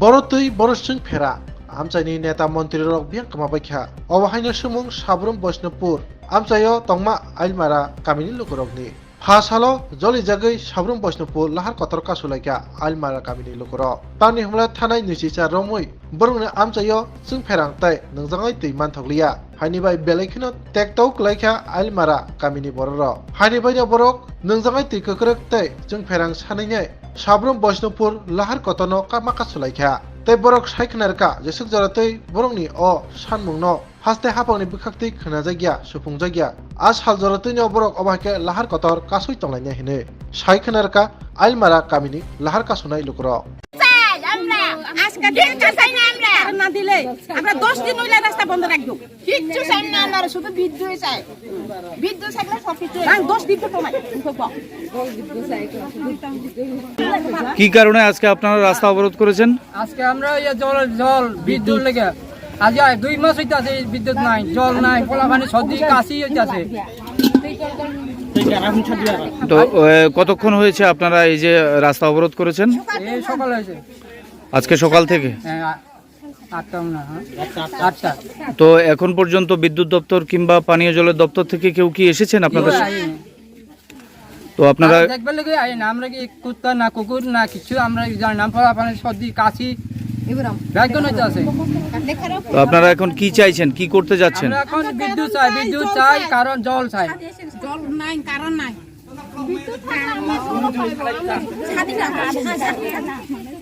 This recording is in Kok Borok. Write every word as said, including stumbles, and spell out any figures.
Boro twi boro chwng phera, amchaini neta montrirok biyang kwma baikha. Obo haino swmwng Sabrum Boishnopur amchaio tongma Ailmara kamini lukurokni. Pha salo jolijagwi Sabrum Boishnopur lahar kotor kasulaikha Ailmara kamini lukurok. Tamni hwnle thanai nwichicha romwi borokni amchaio chwng pherang tei nwngjagwi twi manthokliya. Haini bai belai kheno tekto kwlaikha Ailmara kamini bororok. Haini baino borok nwngjagwi twi kwkrwk tei chwng pherang sanwinai Sabrum Boishnopur lahar kotorno kama kasulaikha. Tei borok sai khna rwkha jeswk jora twi borokni o sanmungno haste haphangni bwkhaktwi khwnajakya, supungjakya. A sal jora twino borok obo hai khe lahar kotor kasui tonglainai hinwi sai khna rwkha Ailmara kamini lahar kasunai lukurok. চাই আমরা, আজকে দিন চাই না আমরা। না দিলে আমরা দশ দিন হইলে রাস্তা বন্ধ রাখবো। কিচ্ছু চাই না আমরা, শুধু বিদ্যুৎ চাই। বিদ্যুৎ থাকলে সব কিছু হয়। দশ দিন তো তোমার। কি কারণে আজকে আপনারা রাস্তা অবরোধ করেছেন? আজকে আমরা এই জল, জল, বিদ্যুৎ লেগে আজ এই দুই মাস হইতাছে বিদ্যুৎ নাই, জল নাই, পোলা পানি সর্দি কাশি হইতাছে। তো এ, কতক্ষণ হয়েছে আপনারা এই যে রাস্তা অবরোধ করেছেন? এই সকাল হয়েছে। আজকে সকাল থেকে? হ্যাঁ, আ-, আটটা মনে হয়, হ্যাঁ? আটটা। তো এখন পর্যন্ত বিদ্যুৎ দপ্তর কিংবা পানীয় জলের দপ্তর থেকে কেউ কি এসেছেন আপনাদের? না, এই তো আপনারা আর দেখবার লোকে আই না, আমরা কি কুত্তা না কুকুর না কিছু আমরা জানি না, পোলা পানি সর্দি কাশি এগুলো ব্যাগ হইতাছে। তো আপনারা এখন কি চাইছেন, কি করতে যাচ্ছেন? আমরা এখন বিদ্যুৎ চাই, বিদ্যুৎ চাই, কারণ জল চাই। জল নাই, কারণ নাই। বিদ্যুৎ থাকলে আমরা কোনো উপায় পাবো না। ছাতি না, ছাতি না।